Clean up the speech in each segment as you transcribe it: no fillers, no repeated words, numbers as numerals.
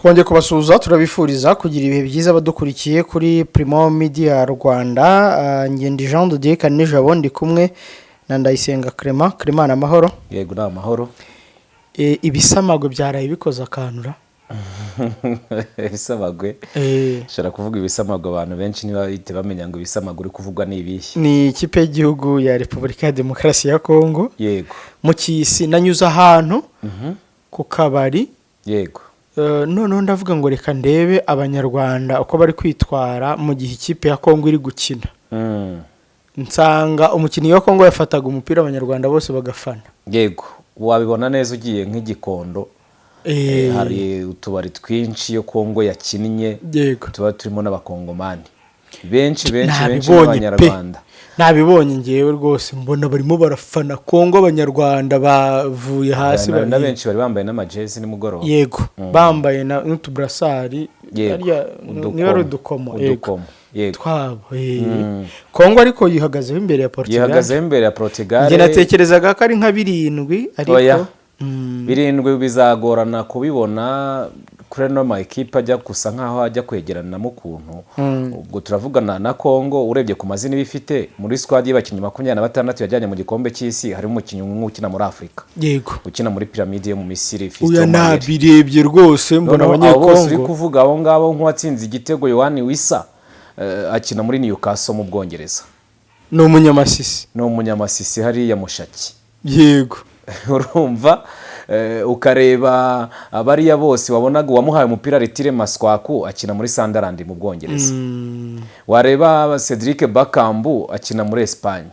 Twongeye kubasuhuza, turabifuriza kugira ibihe byiza badukurikiye kuri Primo Media Rwanda. Ngende Jean de Dieu Kanijabo, ndi kumwe na Ndayisenga Clement. Clement, amahoro? Yego, ni amahoro. Ibisamagwe byaraye bikoze akanura. Ibisamagwe? Ushobora kuvuga ibisamagwe, abantu benshi ntibahite bamenya ngo ibisamagwe uri kuvugwa ni ibihe. Ni ikipe y'igihugu ya Repubulika ya Demokarasi ya Kongo. Mu kisi nanyuze ahantu ku kabari. Noneho ndavuga ngo reka ndebe Abanyarwanda uko bari kwitwara mu gihe ikipe ya Kongo iri gukina. Nsanga umukinnyi wa Kongo yafataga umupira, Abanyarwanda bose bagafana. Yego, wabibona neza ugiye nk'igikondo. Hari utubari twinshi iyo Kongo yakinnye tuba turimo n'Abakongomani benshi benshi benshi Nabibonye pe. n'Abanyarwanda. Nabibonye ngewe rwose, mbona barimo barafana Kongo, Abanyarwanda bavuye hasi. Na benshi bari bambaye n'amajezi nimugoroba. Yego, bambaye n'utuburasari. Harya, Udukomo. niba ari udukomo, yego. Udukomo, yego. Twabo. Kongo ariko yihagazeho imbere ya Portugal. Yihagazeho imbere ya Portugal. Njye natekerezaga ko ari nka 7, ariko Oya. 7 bizagorana kubibona kuri ano ma ekipe ajya gusa nkaho ajya kwegeranamo ukuntu. Ubwo turavugana na Congo, urebye ku mazina iba ifite muri squad y'abakinnyi 26 yajyanye mu gikombe cy'isi, harimo umukinnyi umwe ukina muri Afurika, ukina muri Piramide yo mu Misiri, Uya. Fiston Mayele. Nabirebye rwose, mbona Noneho abo bose uri Abanyekongo. kuvuga, abo ngabo, nk'uwatsinze igitego Yohani Wisa, akina muri Newcastle mu Bwongereza. Ni umunyamasisi. Ni umunyamasisi hariya Mushaki. Urumva, ukareba abariya bose wabonaga, uwamuhaye umupira Retire Maswaku akina muri Sunderland mu Bwongereza. Wareba Cedric Bakambu akina muri Espagne.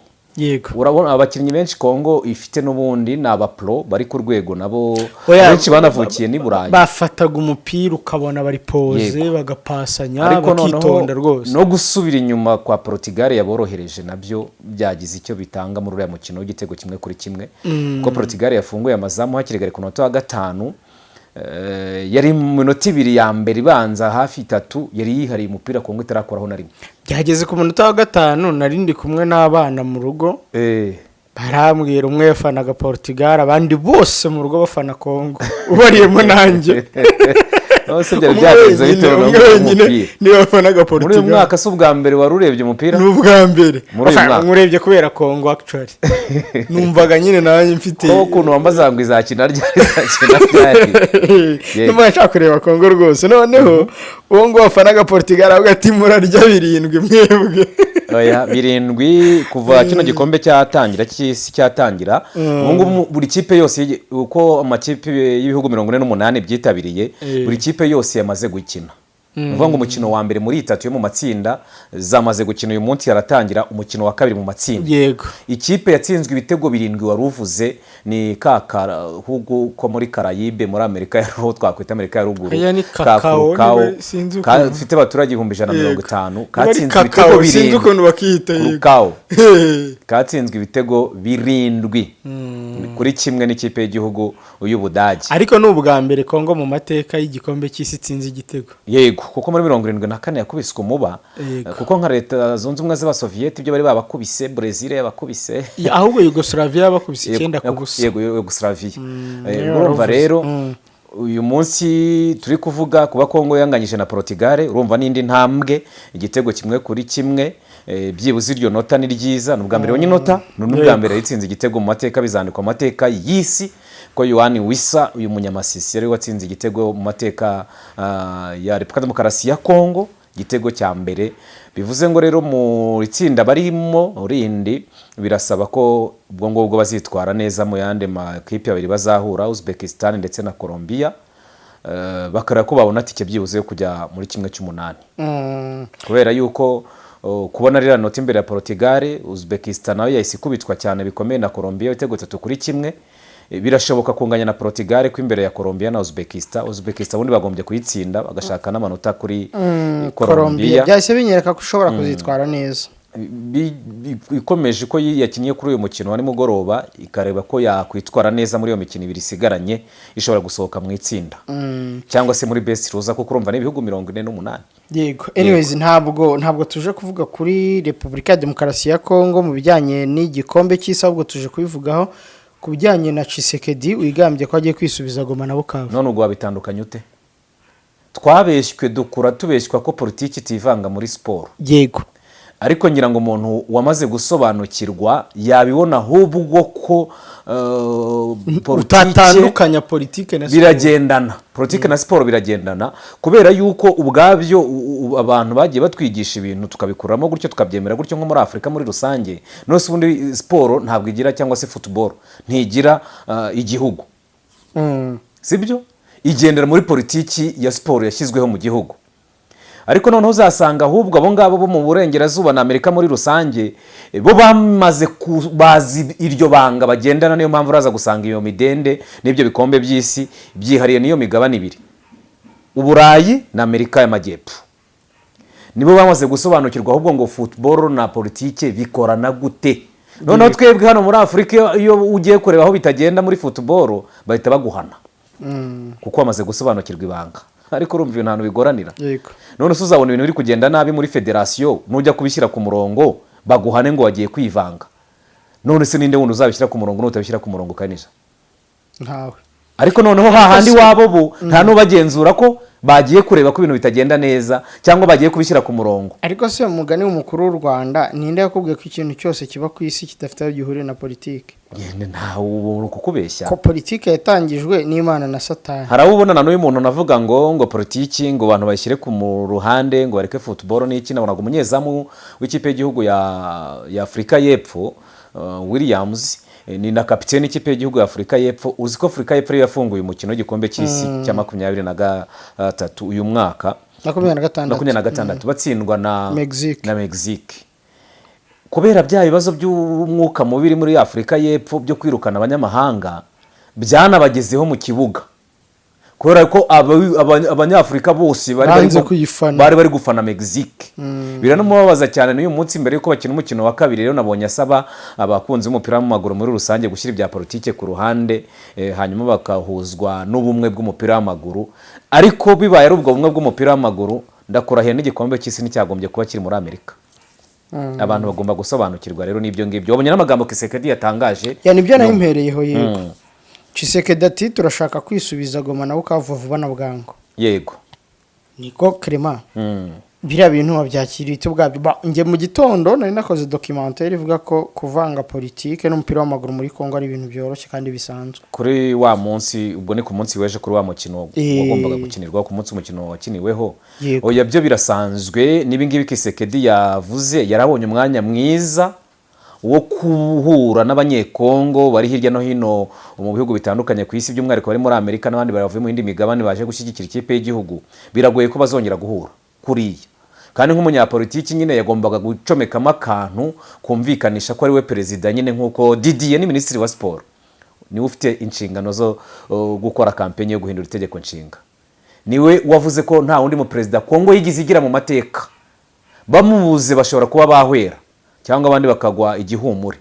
Urabona abakinnyi benshi Kongo ifite n'ubundi ni abapro bari ku rwego nabo. Oya, benshi banavukiye n'i Burayi. Bafataga umupira ukabona bari posé, bagapasanya, Ariko noneho bakitonda rwose. no gusubira inyuma kwa Portugal yaborohereje nabyo byagize icyo bitanga muri uriya mukino w'igitego 1-1, kuko Portugal yafunguye amazamu hakiri kare ku munota wa 5. Yari mu minota 2 ya mbere ibanza, hafi 3, yari yihariye umupira, Kongo itarakoraho na rimwe. Byageze ku munota wa 5, nari ndi kumwe n'abana mu rugo, barambwira, umwe yafanaga Portugal, abandi bose mu rugo bafana Kongo, ubariyemo nanjye. None se byari Umwe byagenze wenyine, bitewe umwe no wenyine umupira niwe wafanaga muri uyu Portugal. mwaka si ubwa mbere wari urebye umupira? Ni ubwa mbere. Muri uyu Enfin, mwaka. nkurebye kubera Kongo actually, numvaga nyine nanjye mfite Ko ukuntu wambaza ngo izakina ryari, izakina ryari. Yego. Numvaga nshaka kureba Kongo rwose. Noneho uwo nguwo wafanaga Portugal avuga ati: "Murarya 7 mwebwe." Oya, 7 kuva kino gikombe cyatangira cy'isi cyatangira, ubu ngubu buri kipe yose uko amakipe y'ibihugu 48 byitabiriye, buri kipe yose yamaze gukina. Ni ukuvuga ngo umukino wa mbere muri itatu yo mu matsinda zamaze gukina, uyu munsi haratangira umukino wa kabiri mu matsinda. Ikipe yatsinzwe ibitego 7 wari uvuze ni ka kahugu ko muri Karayibe, muri Amerika ya aho twakwita Amerika ya Ruguru. Aya ni ka kakao, Curacao, sinzi ukuntu. gafite abaturage 150,000, Niba ari katsinzwe ibitego kakao, sinzi 7. ukuntu bakita, yego. Curacao katsinzwe ibitego 7-1 n'ikipe y'igihugu y'Ubudage. Ariko ni ubwa mbere Kongo mu mateka y'igikombe cy'isi itsinze igitego. Yego, kuko muri 74 yakubiswe umuba. Kuko nka Leta Zunze Ubumwe z'Abasoviyeti ibyo bari babakubise, Brezil yabakubise. Ahubwo Yugoslavia yabakubise 9-0. Yego, Yugoslavia. Niyo Urumva waravuze. rero uyu munsi turi kuvuga kuba Kongo yanganyije na Portugal, urumva n'indi ntambwe, igitego 1-1. Byibuze iryo nota ni ryiza, ni ubwa mbere ibonye inota, ni n'ubwa mbere yitsinze igitego mu mateka. Bizandikwa mu mateka y'isi ko Yohani Wisa, uyu munyamasisi, yari watsinze igitego mu mateka ya Repubulika Demokarasi ya Kongo, igitego cya mbere. Bivuze ngo rero mu itsinda barimo rindi birasaba ko ubwo ngubwo bazitwara neza mu yandi makipe abiri bazahura, Uzbekistan ndetse na Colombia, bakareba ko babona tike byibuze yo kujya muri 1/8, kubera yuko kubona ririya nota imbere ya Portugal, Uzbekistan nayo yahise ikubitwa cyane bikomeye na Colombia ibitego 3-1. Birashoboka kunganya na Portugal ko imbere ya Colombia na Uzbekistan. Uzbekistan ubundi bagombye kuyitsinda bagashaka n'amanota kuri Colombia. Colombia. Byahise binyereka ko ushobora kuzitwara neza. Ikomeje ko yakinnye kuri uyu mukino wa nimugoroba, ikareba ko yakwitwara neza muri iyo mikino ibiri isigaranye, ishobora gusohoka mu itsinda cyangwa se muri best loser, kuko urumva ni ibihugu 48. Yego, anyways, ntabwo tuje kuvuga kuri Repubulika ya Demokarasi ya Kongo mu bijyanye n'igikombe cy'isi, ahubwo tuje kubivugaho ku bijyanye na Tshisekedi wigambye ko agiye kwisubiza Goma na Bukavu. None ubwo wabitandukanye ute? Twabeshywe, dukura tubeshywa ko politiki itivanga muri siporo. Ariko ngira ngo umuntu wamaze gusobanukirwa yabibona ahubwo ko politike Utatandukanya politike na siporo. Biragendana, politike na siporo biragendana, kubera yuko ubwabyo abantu bagiye batwigisha ibintu tukabikuramo gutyo, tukabyemera gutyo, nko muri Afurika muri rusange. None se ubundi siporo ntabwo igira, cyangwa se football ntigira igihugu? Sibyo, igendera muri politiki ya siporo yashyizweho mu gihugu. Ariko noneho uzasanga ahubwo abo ngabo bo mu Burengerazuba na Amerika muri rusange, bo bamaze bazi iryo banga bagendana. Niyo mpamvu uraza gusanga iyo midende n'ibyo bikombe by'isi byihariye n'iyo migabane ibiri, Uburayi na Amerika y'Amajyepfo. Nibo bamaze gusobanukirwa ahubwo ngo football na politike bikorana gute. Noneho twebwe hano muri Afurika, iyo ugiye kureba aho bitagenda muri football, bahita baguhana, kuko bamaze gusobanukirwa ibanga. Ariko urumva ibintu ahantu bigoranira. None se uzabona ibintu biri kugenda nabi muri federasiyo, nujya kubishyira ku murongo baguhane ngo wagiye kwivanga? None se ninde wundi uzabishyira ku murongo nutabishyira ku murongo, Kanija? Ntawe. Ariko noneho hahandi wabo bo nta n'ubagenzura ko bagiye kureba ko ibintu bitagenda neza cyangwa bagiye kubishyira ku murongo. Ariko se umugani w'umukuru w'u Rwanda, ninde yakubwiye ko ikintu cyose kiba ku isi kidafite aho gihuriye na politiki? Yende, ntawe ubu kukubeshya. Ko politiki yatangijwe n'Imana na Satani. Hari abo ubona na n'uyu muntu navuga ngo politiki, ngo abantu bayishyire ku mu ruhande, ngo bareke football n'iki. Nabonaga umunyezamu w'ikipe y'igihugu ya Afurika y'Epfo, Williams, ni na kapiteni w'ikipe y'igihugu ya Afurika y'Epfo. Uzi ko Afurika y'Epfo ariyo yafunguye umukino w'igikombe cy'isi cya 23 uyu mwaka? 26. 26, batsindwa na Mexique. Na Mexique, kubera bya bibazo by'umwuka mubi biri muri Afurika y'Epfo byo kwirukana abanyamahanga byanabagezeho mu kibuga, kubera ko Abanyafurika bose bari bari Banze kuyifana. Bari bari gufana Mexique. Biranamubabaza cyane n'uyu munsi mbere yuko bakina umukino wa kabiri. Rero nabonye asaba abakunzi b'umupira w'amaguru muri rusange gushyira ibya politike ku ruhande, hanyuma bakahuzwa n'ubumwe bw'umupira w'amaguru. Ariko bibaye ari ubwo bumwe bw'umupira w'amaguru, ndakurahiye n'igikombe cy'isi nticyagombye kuba kiri muri Amerika. Abantu bagomba gusobanukirwa rero n'ibyo ngibyo. Wabonye n'amagambo Tshisekedi yatangaje? Ya, nibyo nari mpereyeho, yego. Tshisekedi ati: "Turashaka kwisubiza Goma na Bukavu vuba na bwangu." Niko Clement, biriya bintu wabyakiriye ute ubwabyo? Njye mu gitondo nari nakoze documentaire ivuga ko kuvanga politike n'umupira w'amaguru muri Congo ari ibintu byoroshye kandi bisanzwe. Kuri wa munsi, ubwo ni ku munsi w'ejo, kuri wa mukino wagombaga gukinirwaho, ku munsi umukino wakiniweho. Oya, byo birasanzwe. N'ibi ngibi Tshisekedi yavuze, yarabonye umwanya mwiza wo guhura n'Abanyekongo bari hirya no hino mu bihugu bitandukanye ku isi, by'umwihariko bari muri Amerika n'abandi bavuye mu yindi migabane baje gushyigikira ikipe y'igihugu. Biragoye ko bazongera guhura kuriya, kandi nk'umunyapolitiki nyine yagombaga gucomekamo akantu kumvikanisha ko ari we perezida nyine, nk'uko Didier ni minisitiri wa siporo, niwe ufite inshingano zo gukora campaign yo guhindura itegeko nshinga. Niwe wavuze ko nta wundi muperezida Kongo yigize igira mu mateka, bamubuze bashobora kuba bahwera cyangwa abandi bakagwa igihumure,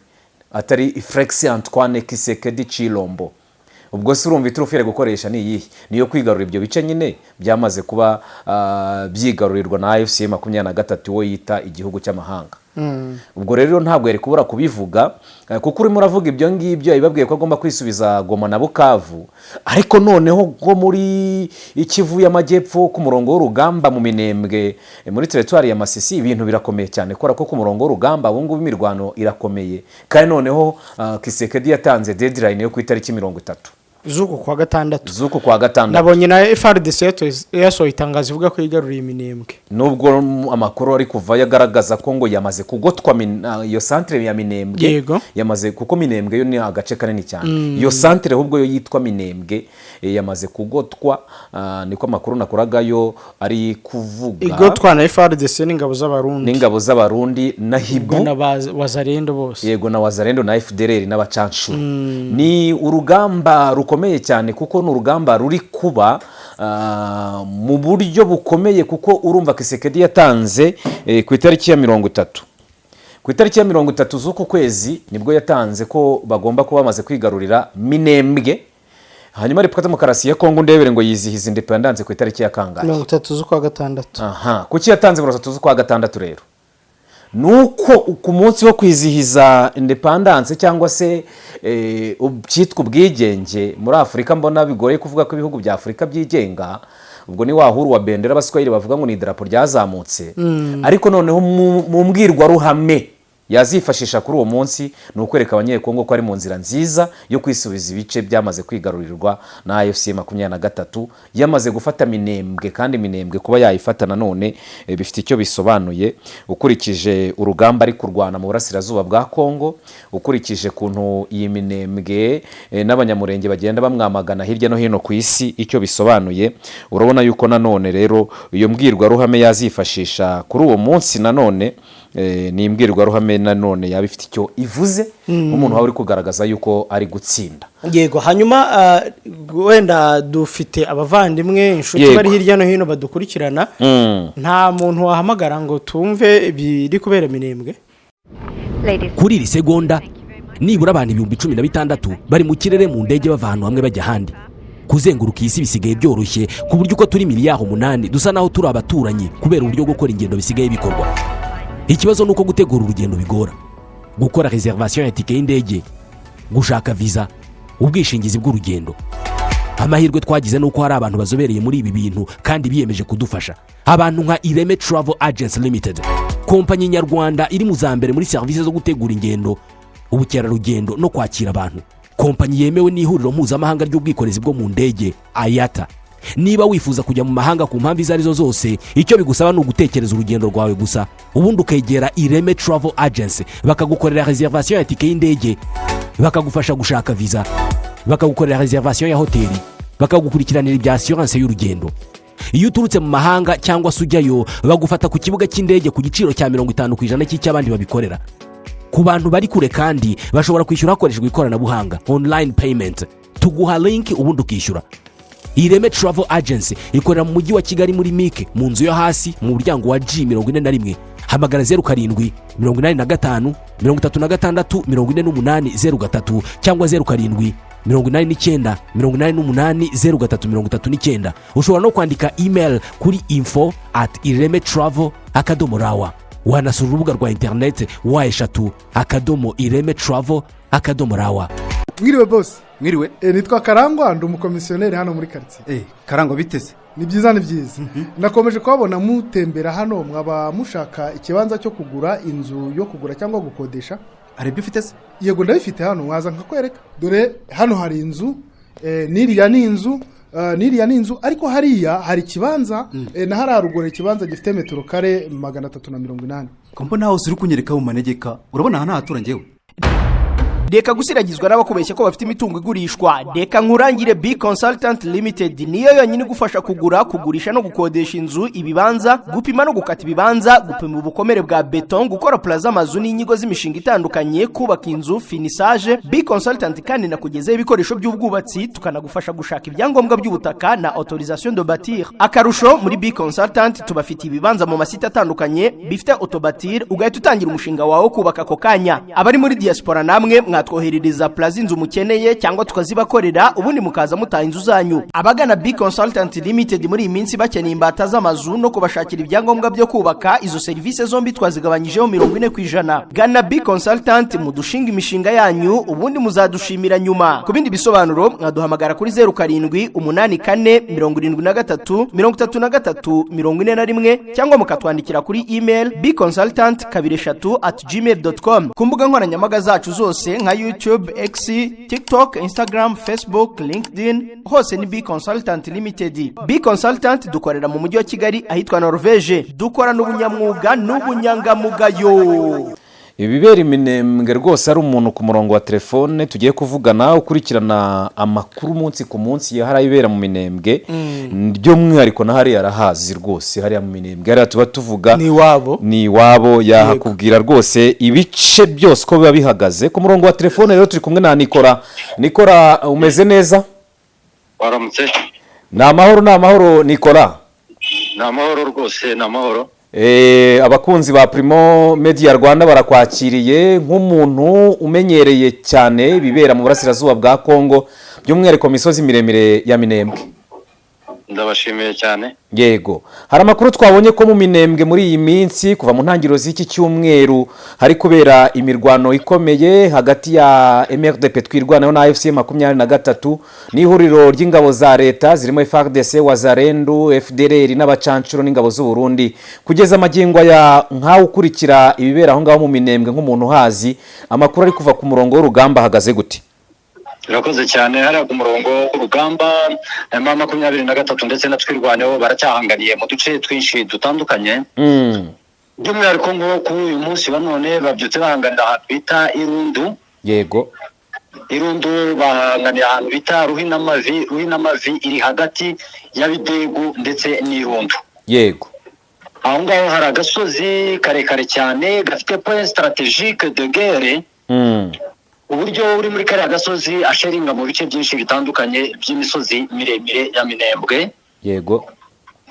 atari Felix Antoine Tshisekedi Tshilombo. Ubwo se urumva iturufu yari gukoresha ni iyihe? Niyo kwigarura ibyo bice nyine byamaze kuba byigarurirwa na AFC 23, we yita igihugu cy'amahanga. Ubwo rero ntabwo yari kubura kubivuga, kuko urimo uravuga ibyo ngibyo, yabibabwiye ko agomba kwisubiza Goma na Bukavu. Ariko noneho nko muri Kivu y'Amajyepfo, ku murongo w'urugamba mu Minembwe, muri teritwari ya Masisi, ibintu birakomeye cyane, kubera ko ku murongo w'urugamba ubu ngubu imirwano irakomeye. Kandi noneho Tshisekedi yatanze deadline yo ku itariki 30 z'uku kwa gatandatu. Z'uku kwa gatandatu. Nabonye na FARDC yasohoye itangazo ivuga ko yigaruriye Iminembwe. Nubwo amakuru ari kuva agaragaza ko ngo yamaze kugotwa iyo santere ya Minembwe. Yamaze, kuko Minembwe yo ni agace kanini cyane. Iyo santere ahubwo yo yitwa Minembwe, yamaze kugotwa, niko amakuru nakuragayo ari kuvuga. Igotwa na FARDC n'ingabo z'Abarundi. N'ingabo z'Abarundi na Hibu. Ubwo na ba Wazalendo bose. Yego, na Wazalendo na FDLR n'abacanshuro. Ni urugamba rukomeye cyane, kuko ni urugamba ruri kuba mu buryo bukomeye, kuko urumva Tshisekedi yatanze ku itariki ya 30, ku itariki ya 30 z'uku kwezi nibwo yatanze ko bagomba kuba bamaze kwigarurira Minembwe. Hanyuma Repubulika Demokarasi ya Kongo, ndebere ngo yizihiza independence ku itariki ya kangahe? 30 z'ukwa gatandatu. Aha, kuki yatanze 30 z'ukwa gatandatu rero? Nuko ku munsi wo kwizihiza independence, cyangwa se byitwa ubwigenge muri Afurika, mbona bigoye kuvuga ko ibihugu bya Afurika byigenga. Ubwo ni wahuru wa bendera Abaswahili bavuga ngo ni idarapo ryazamutse. Ariko noneho mu mbwirwaruhame yazifashisha kuri uwo munsi ni ukwereka Abanyekongo ko ari mu nzira nziza yo kwisubiza ibice byamaze kwigarurirwa na AFC 23, yamaze gufata Minembwe. Kandi Minembwe kuba yayifata nanone bifite icyo bisobanuye, ukurikije urugamba ari kurwana mu burasirazuba bwa Kongo, ukurikije ukuntu iyi Minembwe n'Abanyamurenge bagenda bamwamagana hirya no hino ku isi, icyo bisobanuye. Urabona yuko nanone rero iyo mbwirwaruhame yazifashisha kuri uwo munsi nanone ni imbwirwaruhame nanone yaba ifite icyo ivuze nk'umuntu waba uri kugaragaza yuko ari gutsinda. Yego, hanyuma wenda dufite abavandimwe, inshuti bari hirya no hino badukurikirana. Nta muntu wahamagara ngo tumve biri kubera Minembwe? Kuri iri segonda, nibura abantu 16,000 bari mu kirere mu ndege, bava ahantu hamwe bajya ahandi. Kuzenguruka iyi si bisigaye byoroshye, ku buryo uko turi miliyari 8 dusa naho turi abaturanyi, kubera uburyo gukora ingendo bisigaye bikorwa. Ikibazo ni uko gutegura urugendo bigora: gukora réservation ya tike y'indege, gushaka viza, ubwishingizi bw'urugendo. Amahirwe twagize ni uko hari abantu bazobereye muri ibi bintu kandi biyemeje kudufasha, abantu nka Ireme Travel Agency Limited, kompanyi nyarwanda iri mu za mbere muri serivisi zo gutegura ingendo, ubukerarugendo no kwakira abantu, kompanyi yemewe n'Ihuriro Mpuzamahanga ry'Ubwikorezi bwo mu Ndege, IATA. Niba wifuza kujya mu mahanga ku mpamvu izo arizo zose, icyo bigusaba ni ugutekereza urugendo rwawe gusa, ubundi ukegera Ireme Travel Agency, bakagukorera réservation ya tike y'indege, bakagufasha gushaka viza, bakagukorera réservation ya hoteli, bakagukurikiranira ibya assurance y'urugendo. Iyo uturutse mu mahanga cyangwa se ujyayo, bagufata ku kibuga cy'indege ku giciro cya 50% cy'icy'abandi babikorera. Ku bantu bari kure kandi, bashobora kwishyura hakoreshejwe ikoranabuhanga, online payment. Tuguha link ubundi ukishyura. Ireme Travel Agency ikorera mu Mujyi wa Kigali, muri MIC, mu nzu yo hasi, mu muryango wa G 41. Hamagara 0785 36 48 03 cyangwa 0789 88 03 39. Ushobora no kwandika email kuri info@iremetravel.rw. Wanasura urubuga rwa interineti www.iremetravel.rw. Mwiriwe, boss. Mwiriwe. Nitwa Karangwa, ndi umukomisiyoneri hano muri karitsiye. Karangwa, biteze? Ni byiza, ni byiza. Nakomeje kuhabona mutembera hano. Mwaba mushaka ikibanza cyo kugura, inzu yo kugura cyangwa gukodesha? Hari ibyo ufite se? Yego, ndabifite hano, waza nkakwereka. Dore hano hari inzu, n'iriya ni inzu, n'iriya ni inzu, ariko hariya hari ikibanza, na hariya ruguru ikibanza gifite metero kare 380. Ko mbona hose uri kunyereka mu manegeka, urabona aha ntahatura njyewe? Reka gusiragizwa n'abakubeshya ko bafite imitungo igurishwa. Reka nkurangire B Consultant Limited, niyo yonyine igufasha kugura, kugurisha no gukodesha inzu, ibibanza, gupima no gukata ibibanza, gupima ubukomere bwa beton, gukora plan z'amazu n'inyigo z'imishinga itandukanye, kubaka inzu, finissage. B Consultant kandi nakugezaho ibikoresho by'ubwubatsi, tukanagufasha gushaka ibyangombwa by'ubutaka na autorisation de bâtir. Akarusho, muri B Consultant tubafitiye ibibanza mu masite atandukanye bifite autobâtir, ugahita utangira umushinga wawe wo kubaka ako kanya. Abari muri diaspora namwe mwatwoherereza plan z'inzu mukeneye cyangwa tukazibakorera, ubundi mukaza mutaha inzu zanyu. Abagana B Consultant Limited muri iyi minsi bakeneye imbata z'amazu no kubashakira ibyangombwa byo kubaka, izo serivisi zombi twazigabanyijeho 40%. Gana B Consultant mudushinga imishinga yanyu, ubundi muzadushimira nyuma. Ku bindi bisobanuro mwaduhamagara kuri 0784 73 33 41 cyangwa mukatwandikira kuri email bconsultant23@gmail.com. Ku mbuga nkoranyambaga zacu zose nka YouTube, X, TikTok, Instagram, Facebook, LinkedIn, hose ni B Consultant Limited. B Consultant dukorera mu Mujyi wa Kigali, ahitwa Norvege. Dukorana ubunyamwuga n'ubunyangamugayo. Ibibera Iminembwe rwose, ari umuntu ku murongo wa telefone tugiye kuvugana ukurikirana amakuru umunsi ku munsi hariya ibera mu Minembwe, by'umwihariko na hariya arahazi rwose. Hariya mu Minembwe, hariya tuba tuvuga Ni iwabo. Ni iwabo, yahakubwira rwose ibice byose uko biba bihagaze. Ku murongo wa telefone rero turi kumwe na Nikora. Nikora, umeze neza? Waramutse. Ni amahoro, ni amahoro, Nikora. Ni amahoro rwose, ni amahoro. Abakunzi ba Primo Media Rwanda barakwakiriye nk'umuntu umenyereye cyane ibibera mu burasirazuba bwa Kongo, by'umwihariko mu misozi miremire ya Minembwe. Ndabashimiye cyane. Yego, hari amakuru twabonye ko mu Minembwe muri iyi minsi, kuva mu ntangiriro z'iki cyumweru, hari kubera imirwano ikomeye hagati ya MRDP Twirwaneho na AFC 23 n'ihuriro ry'ingabo za leta zirimo FARDC, Wazalendo, FDLR n'abacancuro n'ingabo z'u Burundi. Kugeza amagingo aya, nkawe ukurikira ibibera aho ngaho mu Minembwe nk'umuntu uhazi, amakuru ari kuva ku murongo w'urugamba ahagaze gute? Urakoze cyane. Hariya ku murongo w'urugamba, M23 ndetse na Twirwaneho baracyahanganiye mu duce twinshi dutandukanye. By'umwihariko nko kuri uyu munsi wa none babyutse bahanganira ahantu bita Irundu. Irundu, bahanganira ahantu bita Ruhinamavi. Ruhinamavi iri hagati ya Bidegu ndetse n'Irundu. Aho ngaho hari agasozi karekare cyane gafite point stratégique de guerre, uburyo uri muri kariya gasozi asheringa mu bice byinshi bitandukanye by'imisozi miremire ya Minembwe.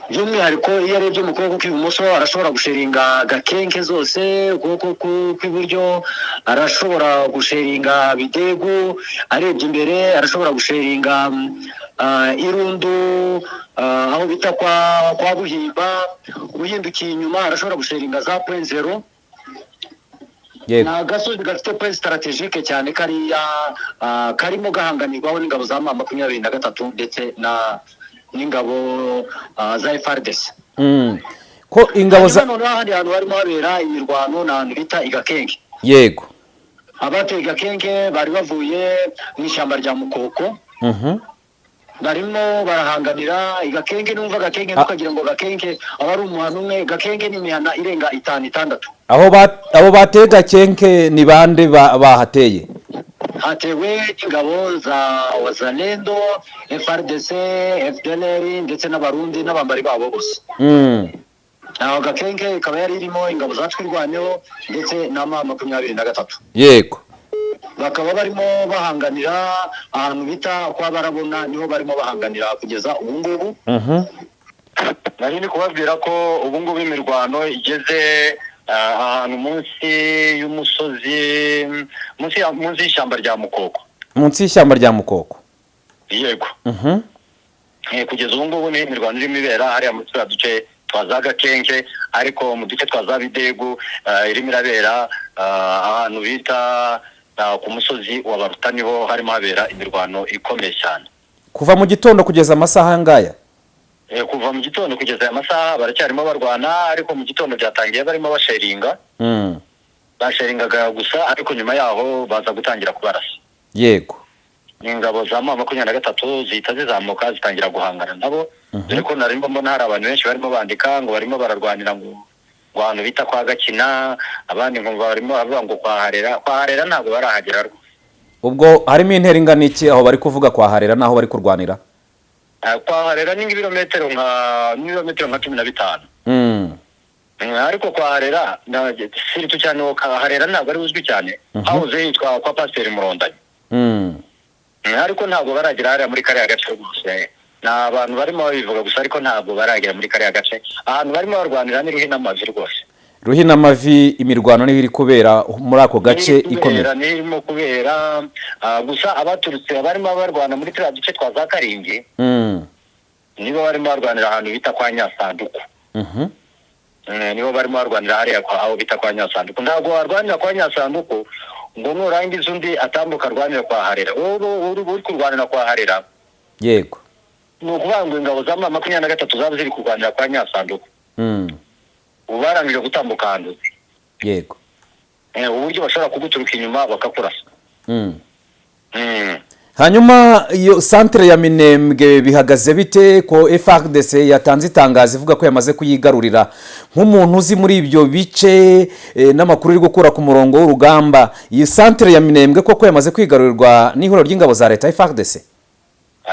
By'umwihariko iyo arebye mu kuboko kw'ibumoso arashobora gusheringa Gakenke zose, ukuboko kw'iburyo arashobora gusheringa Bidegu, arebye imbere arashobora gusheringa Irundu, aho bita kwa Buhimba, uhindukiye inyuma arashobora gusheringa za Point Zero. Ni agasozi gafite point stratégique cyane kariya, karimo gahanganirwaho n'ingabo za M23 ndetse na n'ingabo za FARDC. Ko ingabo za Hanyuma noneho ahandi hantu harimo habera imirwano ni ahantu bita Igakenke. Abatuye Igakenke bari bavuye mu ishyamba rya Mukoko, barimo barahanganira Igakenke. Numva Gakenke ntukagira ngo Gakenke aba ari umuhano umwe. Gakenke ni imihana irenga itanu, itandatu. Aho abo bateye Gakenke ni bande bahateye? Hatewe ingabo za Wazalendo, FARDC, FDLR ndetse n'Abarundi n'abambari babo bose. Aho Gakenke ikaba yari irimo ingabo za Twirwaneho ndetse na M23. Bakaba barimo bahanganira ahantu bita kwa Barabona, niho barimo bahanganira kugeza ubu ngubu. Nari ndi kubabwira ko ubu ngubu imirwano igeze ahantu munsi y'umusozi, munsi y'ishyamba rya Mukoko. Munsi y'ishyamba rya Mukoko? Yego. Kugeza ubu ngubu ni imirwano irimo ibera hariya muri turiya duce twa za Gakenke, ariko mu duce twa za Bidegu irimo irabera ahantu bita ku musozi wa Baruta, niho harimo habera imirwano ikomeye cyane. Kuva mu gitondo kugeza amasaha angaya? Kuva mu gitondo kugeza aya masaha baracyarimo barwana, ariko mu gitondo byatangiye barimo basheringa. Basheringaga gusa, ariko nyuma yaho baza gutangira kubarasa. Ingabo za M23 zihita zizamuka zitangira guhangana nabo, dore ko narimo mbona hari abantu benshi barimo bandika ngo barimo bararwanira ngo ahantu bita kwa Gakina, abandi ngo barimo baravuga ngo kwa Harera. Kwa Harera ntabwo barahagera rwose. Ubwo harimo intera ingana iki aho bari kuvuga kwa Harera n'aho bari kurwanira? Kwa Harera ni nk'ibirometero nka 15. Ariko kwa Harera siritu cyane, kwa Harera ntabwo ari uzwi cyane, hahoze hitwa kwa Pasiteri Murondanyi. Ariko ntabwo baragera hariya muri kariya gace rwose. Ni abantu barimo babivuga gusa, ariko ntabwo baragera muri kariya gace. Ahantu barimo barwanira ni Ruhinamavi rwose. Ruhinamavi, imirwano niho iri kubera muri ako gace ikomeye? Niho irimo kubera, gusa abaturutse barimo barwana muri turiya duce twa za Karingi, nibo barimo barwanira ahantu bita kwa Nyasanduku. Nibo barimo barwanira hariya aho bita kwa Nyasanduku. Ntabwo warwanira kwa Nyasanduku ngo nurangiza undi atambuka arwanira kwa Harera. Wowe uri kurwanira kwa Harera, ni ukuvuga ngo ingabo za M23 zaba ziri kurwanira kwa Nyasanduku, ubu barangije gutambuka ahantu, uburyo bashobora kuguturuka inyuma bakakurasa. Hanyuma iyo santere ya Minembwe bihagaze bite, ko FARDC yatanze itangazo ivuga ko yamaze kuyigarurira? Nk'umuntu uzi muri ibyo bice n'amakuru uri gukura ku murongo w'urugamba, iyi santere ya Minembwe koko yamaze kwigarurirwa n'ihuriro ry'ingabo za leta FARDC?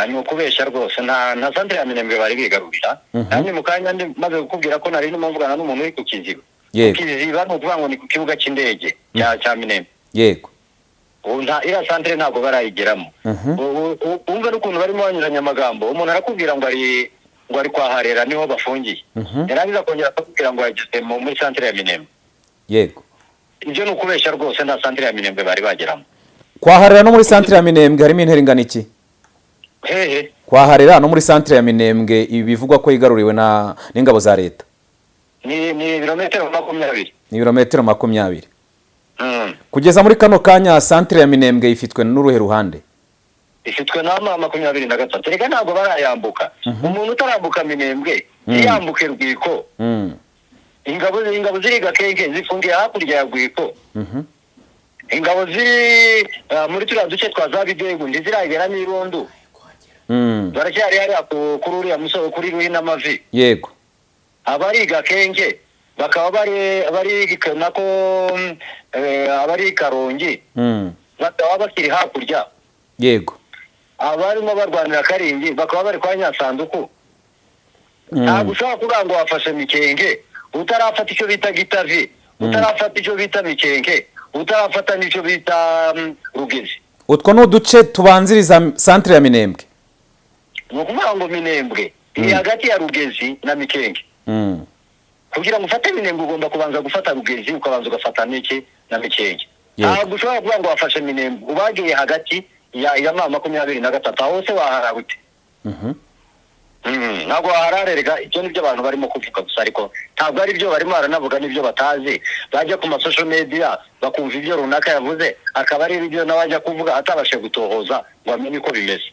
Ni ukubeshya rwose, nta santere ya Minembwe bari bigarurira. Nanjye mu kanya maze kukubwira ko nari ndimo mvugana n'umuntu uri ku Kiziba. Ku Kiziba ni ukuvuga ngo ni ku kibuga cy'indege cya Minembwe. Ubu nta iriya santere ntabwo barayigeramo. Wumve n'ukuntu barimo banyuranya amagambo. Umuntu arakubwira ngo ari kwa Harera niho bafungiye, yarangiza akongera akakubwira ngo yageze muri santere ya Minembwe. Ibyo ni ukubeshya rwose, nta santere ya Minembwe bari bageramo. Kwa Harera no muri santere ya Minembwe harimo intera ingana iki? Hehe? Kwa Harera no muri centre ya Minembwe, ibi bivugwa ko yigaruriwe na n'ingabo za leta. Ni ibirometero 20. Ni ibirometero 20. Kugeza muri kano kanya, centre ya Minembwe ifitwe n'uruhe ruhande? Ifitwe na M23. Reka, ntabwo barayambuka. Umuntu utarambuka Minembwe ntiyambuke Rwiko. Ingabo ziri Gakenke zifungiye hakurya ya Rwiko. Ingabo ziri muri turiya duce twa za Bidegu ntiziragera n'Irundu. Baracyari hariya kuri uriya musozi, kuri Ruhinamavi. Abari Gakenke bakaba bari nako abari Karongi bakaba bakiri hakurya. Abarimo barwanira Karingi bakaba bari kwa Nyasanduku. Ntabwo ushobora kuvuga ngo wafashe Mikenge utarafata icyo bita Gitavi, utarafata icyo bita Mikenke, utarafata n'icyo bita Rugezi. Utwo ni uduce tubanziriza centre ya Minembwe. Ni ukuvuga ngo Minembwe iri hagati ya Rugezi na Mikenke. Kugira ngo ufate Minembwe ugomba kubanza gufata Rugezi, ukabanza ugafata n'iki na Mikenke. Ntabwo ushobora kuvuga ngo wafashe Minembwe ubagiye hagati ya M23. Aho se wahara gute? Ntabwo wahararerega. Ibyo nibyo abantu barimo kuvuga gusa, ariko ntabwo ari byo barimo baranavuga, n'ibyo batazi. Bajya ku ma social media bakumva ibyo runaka yavuze, akaba ari ibyo nawe ajya kuvuga atabashe gutohoza ngo amenye uko bimeze.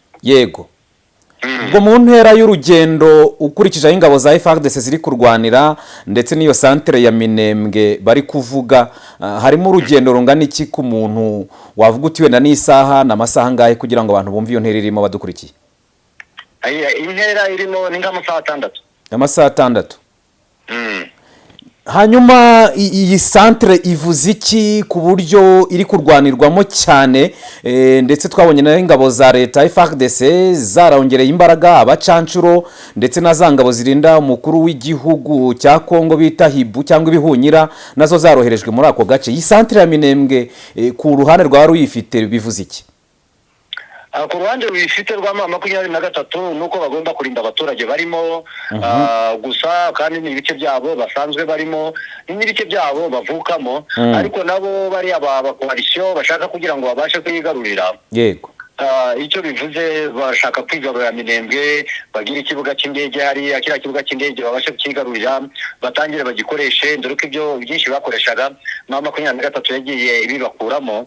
Ubwo mu ntera y'urugendo, ukurikije aho ingabo za FARDC ziri kurwanira ndetse n'iyo centre ya Minembwe bari kuvuga, harimo urugendo rungana iki ku muntu wavuga uti wenda n'isaha n'amasaha angahe, kugira ngo abantu bumve iyo ntera irimo badukurikiye? Intera irimo ni nk'amasaha 6. Amasaha 6. Hanyuma iyi centre ivuze iki ku buryo iri kurwanirwamo cyane? Ndetse twabonye nayo ingabo za leta FARDC zarongereye imbaraga, abacancuro ndetse na za ngabo zirinda umukuru w'igihugu cya Kongo bita Hibu cyangwa ibihunyira, nazo zaroherejwe muri ako gace. Iyi centre ya Minembwe, ku ruhande rwa ruyifite bivuze iki? Ku ruhande ruyifite rwa M23 ni uko bagomba kurinda abaturage barimo gusa, kandi ni ibice byabo basanzwe barimo, ni n'ibice byabo bavukamo. Ariko nabo bariya ba coalition bashaka kugira ngo babashe kuyigarurira. Icyo bivuze, bashaka kwigarurira Minembwe, bagira ikibuga cy'indege hariya. Kiriya kibuga cy'indege babashe kukigarurira, batangire bagikoreshe, dore ko ibyo byinshi bakoreshaga M23 yagiye ibibakuramo.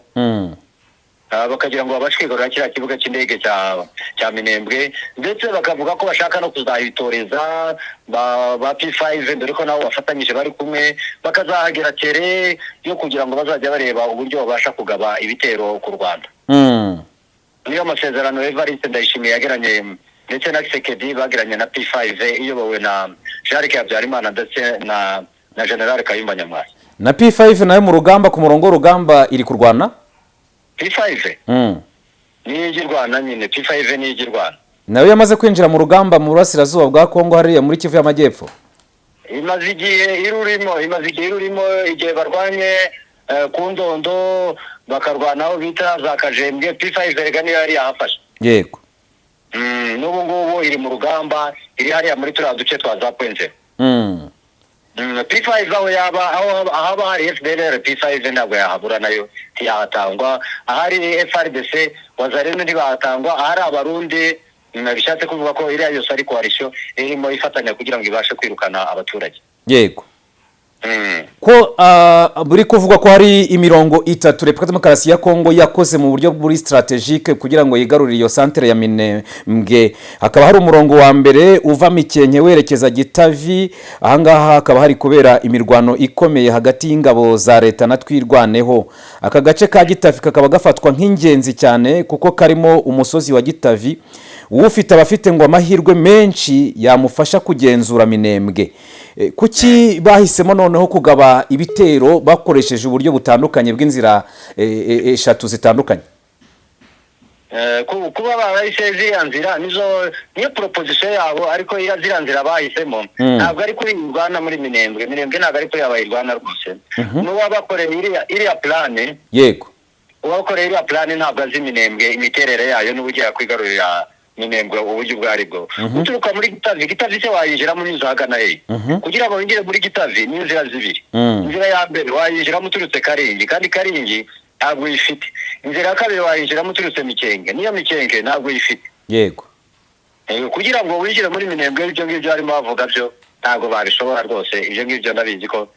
Bakagira ngo babashe kwigarurira kiriya kibuga cy'indege cya Minembwe, ndetse bakavuga ko bashaka no kuzahitoreza ba P5, dore ko nabo bafatanyije bari kumwe, bakazahagera kere yo kugira ngo bazajya bareba uburyo babasha kugaba ibitero ku Rwanda. Niyo masezerano Evariste Ndayishimiye yagiranye ndetse na Tshisekedi, bagiranye na P5 iyobowe na Jacques Habyarimana ndetse na General Kayumba Nyamwasa. Na P5 nayo mu rugamba, ku murongo w'urugamba iri kurwana? P5 niyo ijya irwana nyine, P5 niyo ijya irwana. Nayo yamaze kwinjira mu rugamba mu burasirazuba bwa Kongo, hariya muri Kivu y'Amajyepfo? Imaze igihe irurimo, imaze igihe irurimo, igihe barwanye ku Ndondo, bakarwana aho bita za Kajembwe, P5 erega niyo yari yahafashe. N'ubu ngubu iri mu rugamba, iri hariya muri turiya duce twa za Pwenze. P5 aho yaba aho ahaba hari FDLR, P5 ntabwo yahabura, nayo ntiyahatangwa. Ahari FARDC, Wazalendo ntibahatangwa. Ahari Abarundi, bishatse kuvuga ko iriya yose ari coalition irimo ifatanya kugira ngo ibashe kwirukana abaturage. Ko buri kuvugwa ko hari imirongo itatu Repubulika Demokarasi ya Kongo yakoze mu buryo buri stratégique kugira ngo yigarurire iyo centre ya Minembwe, hakaba hari umurongo wa mbere uva Mikenke werekeza Gitavi. Ahangaha hakaba hari kubera imirwano ikomeye hagati y'ingabo za leta na Twirwaneho. Aka gace ka Gitavi kakaba gafatwa nk'ingenzi cyane kuko karimo umusozi wa Gitavi, ufite abafite ngo amahirwe menshi yamufasha kugenzura Minembwe. Kuki bahisemo noneho kugaba ibitero bakoresheje uburyo butandukanye bw'inzira eshatu zitandukanye? Kuba barahise ziriya nzira, nizo niyo proposition yabo, ariko iriya ziriya nzira bahisemo ntabwo ari kuri irwana muri Minembwe. Minembwe ntabwo ari kuri abayirwana rwose. N'uwabakoreye iriya plan, uwabakoreye iriya plan ntabwo azi Minembwe, imiterere yayo n'uburyo yakwigarurira Minembwe uburyo ubwo ari bwo. Uturuka muri Gitavi, Gitavi se wayinjiramo unyuze ahagana hehe? Kugira ngo winjire muri Gitavi ni inzira zibiri. Inzira ya mbere wayinjiramo uturutse Karingi, kandi Karingi ntabwo uyifite. Inzira ya kabiri wayinjiramo uturutse Mikenge, niyo Mikenge ntabwo uyifite. Kugira ngo winjire muri Minembwe, ibyo ngibyo harimo bavuga byo ntabwo babishobora rwose. Ibyo ngibyo ndabizi ko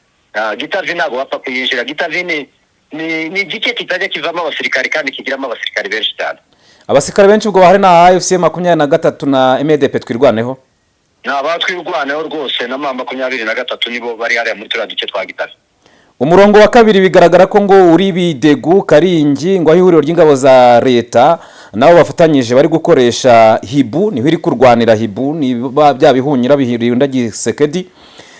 Gitavi ntabwo bapfa kuyinjira. Gitavi ni igice kitajya kivamo abasirikari kandi kigiramo abasirikari benshi cyane. Abasirikare benshi ubwo bahari na AFC 23 na MDP Twirwaneho. Ni abatwirwaneho rwose na M23 nibo bari hariya muri turiya duce twa Gitavi. Umurongo wa kabiri bigaragara ko ngo uri Bidegu Karingi, ngo aho ihuriro ry'ingabo za leta nabo bafatanyije bari gukoresha Hibu, niho iri kurwanira Hibu, ni bya bihunyira bihirinda Gisekedi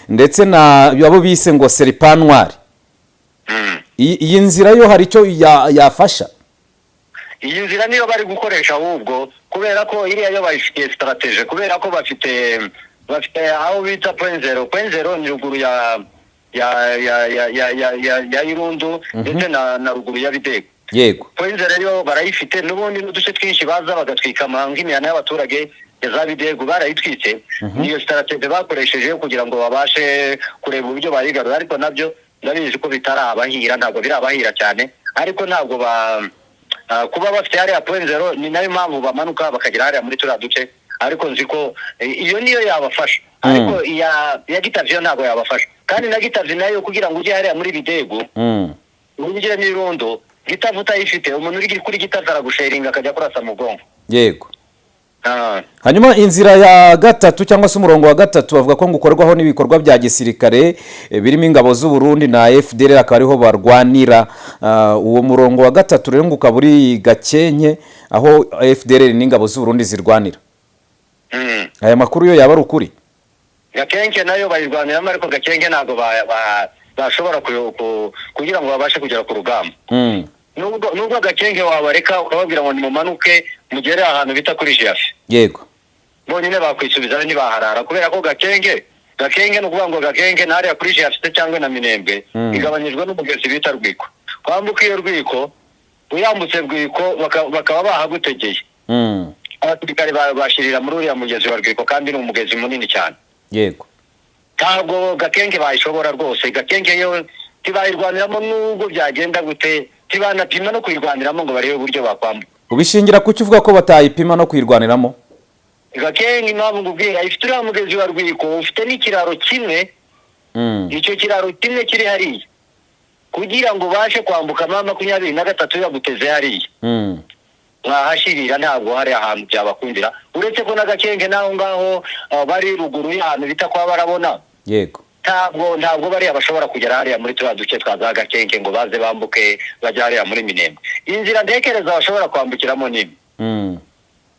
ndetse na abo bise ngo Serpanwari. Iyi nzira yo hari icyo yafasha? Iyi nzira niyo bari gukoresha ahubwo, kubera ko iriya yo bayifitiye strategie, kubera ko bafite aho bita point zero. Point zero ni ruguru ya ya ya ya ya ya ya, ya Irundu ndetse na ruguru ya Bidego. Yego. Point zero yo barayifite n'ubundi n'uduce twinshi baza bagatwika nk'imihana y'abaturage ya za Bidego barayitwitse. Niyo strategie bakoresheje kugira ngo babashe kureba uburyo bayigarura, ariko nabyo ndabizi ko bitarabahira, ntabwo birabahira cyane, ariko ntabwo kuba bafite hariya point zero ni nayo mpamvu bamanuka bakagera hariya muri turiya duce, ariko nzi ko iyo niyo yabafasha. Ariko ya Gitavi yo ntabwo yabafasha, kandi na Gitavi nayo kugira ngo ujye hariya muri Bidego winjire n'irondo, Gitavi utayifite umuntu uri kuri Gitavi aragusheringa akajya kurasa mu bwonko. Yego. Hanyuma inzira ya gatatu cyangwa se umurongo wa gatatu bavuga ko ngo ukorwaho n'ibikorwa bya gisirikare birimo ingabo z'u Burundi na FDLR, akaba ariho barwanira. Uwo murongo wa gatatu rero ngo ukaba uri Gakenke, aho FDLR n'ingabo z'u Burundi zirwanira. Aya makuru yo yaba ari ukuri? Gakenke nayo bayirwaniramo, ariko Gakenke ntabwo bashobora kugira ngo babashe kugera ku rugamba. Nubwo Gakenke wabareka ukababwira ngo nimumanuke mugere ahantu bita kuri Jiafi, yego, bonyine bakwisubiza ntibaharara, kubera ko Gakenke ni ukuvuga ngo Gakenke ntariya kuri Jiafi cyangwa na Minembwe igabanyijwe n'umugezi bita Rwiko. Kwambuka iyo Rwiko, uyambutse Rwiko bakaba bahagutegeye. Abasirikare bashirira muri uriya mugezi wa Rwiko, kandi ni umugezi munini cyane. Yego. Ntabwo Gakenke bayishobora rwose. Gakenke yo tibayirwaniramo nubwo byagenda gute, tibanapima no kuyirwaniramo ngo barebe uburyo bakwambuka. Ubishingira kuki uvuga ko batayipima no kuyirwaniramo? Gakenke impamvu ngubwira, ifite uriya mugezi wa Rwiko, ufite n'ikiraro kimwe. Icyo kiraro kimwe kiri hariya kugira ngo ubashe kwambuka M23 yaguteze hariya. Mwahashirira ntabwo hari ahantu byabakundira, uretse ko na Gakenke naho ngaho bari ruguru y'ahantu bita kwa barabona. Yego. Ntabwo bariya bashobora kugera hariya muri turiya duce twa za Gakenke ngo baze bambuke bajya hariya muri Minembwe. Inzira ntekereza bashobora kwambukiramo ni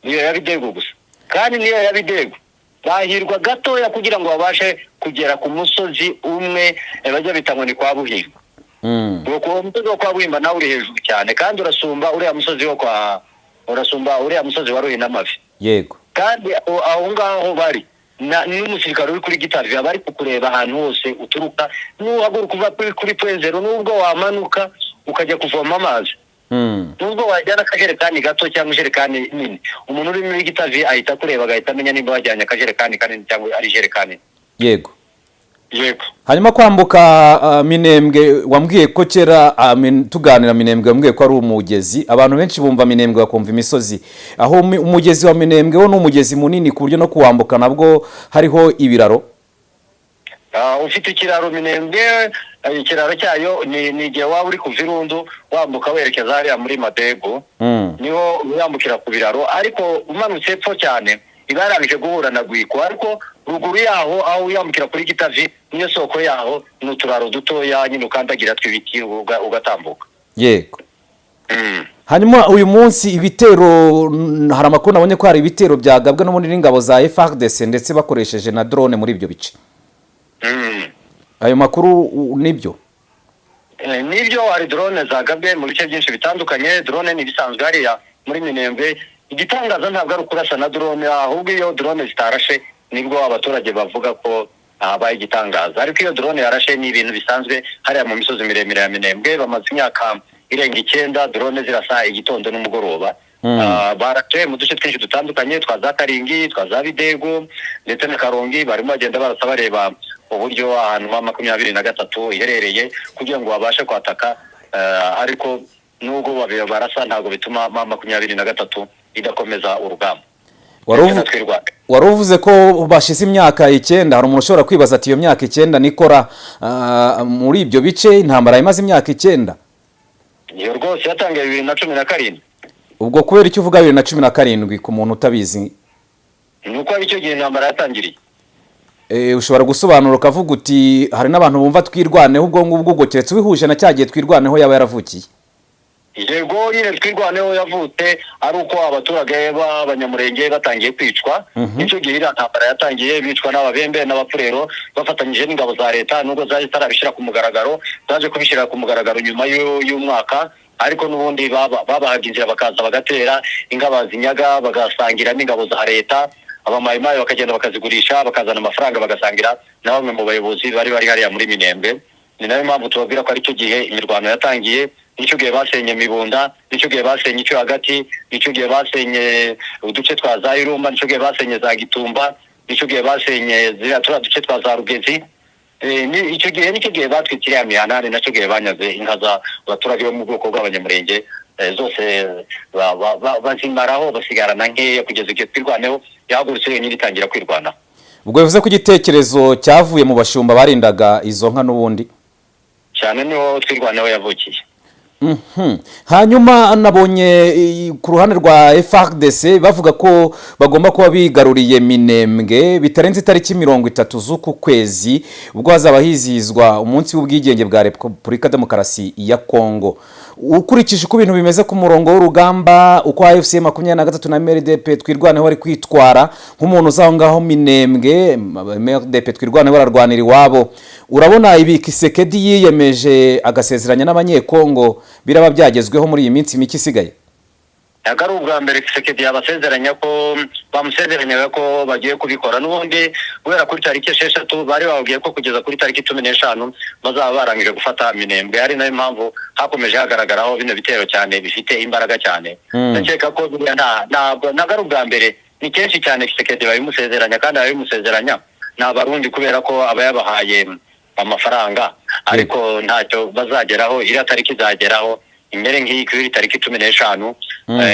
niyo ya Bidego gusa, kandi niyo ya Bidego bahirwa gatoya kugira ngo babashe kugera ku musozi umwe bajya bita ngo ni kwa Buhimba. Uwo musozi wo kwa Buhimba nawe uri hejuru cyane, kandi urasumba uriya musozi wo kwa urasumba uriya musozi wa Ruhinamavi. Yego. Kandi aho ngaho bari n'umusirikare uri kuri Gitavi aba ari kukureba ahantu hose uturuka, n'uhaguruka uva kuri point zero, nubwo wamanuka ukajya kuvoma amazi, nubwo wajyana akajerekani gato cyangwa ijerekani nini, umuntu uri muri Gitavi ahita kureba agahita amenya nimba wajyanye akajerekani kanini cyangwa ari ijerekani. Yego. Yego. Hanyuma kwambuka Minembwe, wambwiye ko kera tuganira Minembwe wambwiye ko ari umugezi. Abantu benshi bumva Minembwe bakumva imisozi, aho umugezi wa Minembwe wo ni umugezi munini ku buryo no kuwambuka nabwo hariho ibiraro. Ufite ikiraro Minembwe, ikiraro cyayo ni igihe waba uri kuva Irundu wambuka werekeza hariya muri Madego, niho wambukira ku biraro, ariko umanutse epfo cyane ibarangije guhura na Rwiko, ariko ruguru yaho aho uyambukira kuri Gitavi niyo soko yaho ni uturaro dutoya nyine ukandagira tw'ibiti ugatambuka. Yego. Hanyuma uyu munsi ibitero, hari amakuru nabonye ko hari ibitero byagabwe n'ubundi n'ingabo za FARDC ndetse bakoresheje na drone muri ibyo bice. Ayo makuru nibyo? Nibyo, hari drone zagabwe mu bice byinshi bitandukanye. Drone ni ibisanzwe hariya muri Minembwe. Igitangaza ntabwo ari ukurasa na drone, ahubwo iyo drone zitarashe nibwo abaturage bavuga ko habaye igitangaza, ariko iyo drone yarashe ni ibintu bisanzwe hariya mu misozi miremire ya Minembwe. Bamaze imyaka irenga 9 drone zirasa igitondo n'umugoroba. Baratuye mu duce twinshi dutandukanye twa za Karingi, twa za Bidego ndetse na Karongi, barimo bagenda barasa bareba uburyo ahantu M23 iherereye kugira ngo babashe kwataka. Ariko nubwo barasa ntabwo bituma M23 idakomeza urugamba. Wari uvuze ko bashize imyaka 9. Hari umuntu ushobora kwibaza ati iyo myaka 9 nikora muri ibyo bice intambara imaze imyaka 9? Iyo rwose yatangiye 2017. Ubwo kubera icyo uvuga 2017 ku muntu utabizi? Nuko ari cyo gihe intambara yatangiriye. Ushobora gusobanura ukavuga uti hari n'abantu bumva Twirwaneho ubwo ngubwo, ubwo keretse ubihuje na cya gihe Twirwaneho yaba yaravukiye. Yego nyine, Twirwaneho yavutse ari uko abaturage b'Abanyamurenge batangiye kwicwa. Nicyo gihe iriya ntambara yatangiye, bicwa n'Ababembe n'Abapfurero bafatanyije n'ingabo za leta, nubwo zari zitarabishyira ku mugaragaro. Zaje kubishyira ku mugaragaro nyuma y'umwaka, ariko n'ubundi babahaga inzira bakaza bagatera inka, bazinyaga bagasangira n'ingabo za leta. Abamayimayi bakagenda bakazigurisha, bakazana amafaranga bagasangira na bamwe mu bayobozi bari hariya muri Minembwe. Ni nayo mpamvu tubabwira ko aricyo gihe imirwano yatangiye, nicyo gihe basenye Mibunda, nicyo gihe basenye icyo hagati, nicyo gihe basenye uduce twa za Irumba, nicyo gihe basenye za Gitumba, nicyo gihe basenye ziriya turiya duce twa za Rugezi. Icyo gihe nicyo gihe batwitse iriya mihanani, nacyo gihe banyaze inka z'abaturage bo mu bwoko bw'Abanyamurenge zose bazimaraho, basigarana nkeya, kugeza igihe Twirwaneho yahagurutse yonyine itangira kwirwanaho. Ubwo bivuze ko igitekerezo cyavuye mu bashumba barindaga izo nka n'ubundi? Cyane, niho Twirwaneho yavukiye. Hanyuma nabonye ku ruhande rwa FARDC bavuga ko bagomba kuba bigaruriye Minembwe bitarenze itariki 30 z'uku kwezi, ubwo hazaba hizihizwa umunsi w'ubwigenge bwa Repubulika Demokarasi ya Kongo. Ukurikije uko ibintu bimeze ku murongo w'urugamba, uko AFC 23 na MRDP Twirwaneho bari kwitwara, nk'umuntu uza aho ngaho Minembwe, MRDP Twirwaneho bararwanira iwabo, urabona ibi Tshisekedi yiyemeje agasezeranya n'Abanyekongo biraba byagezweho muri iyi minsi mike isigaye? Ntabwo ari ubwa mbere Tshisekedi yabasezeranya ko bamusezeranyaga ko bagiye kubikora. N'ubundi guhera kuri tariki 6 bari bababwiye ko kugeza kuri tariki 15 bazaba barangije gufata Minembwe, ari nayo mpamvu hakomeje hagaragaraho bino bitero cyane bifite imbaraga cyane. Ndakeka ko buriya ntabwo ari ubwa mbere, ni kenshi cyane Tshisekedi babimusezeranya, kandi ababimusezeranya ni Abarundi kubera ko aba yabahaye amafaranga, ariko ntacyo bazageraho. Iriya tariki izageraho imere nk'iyi kuri tariki 15.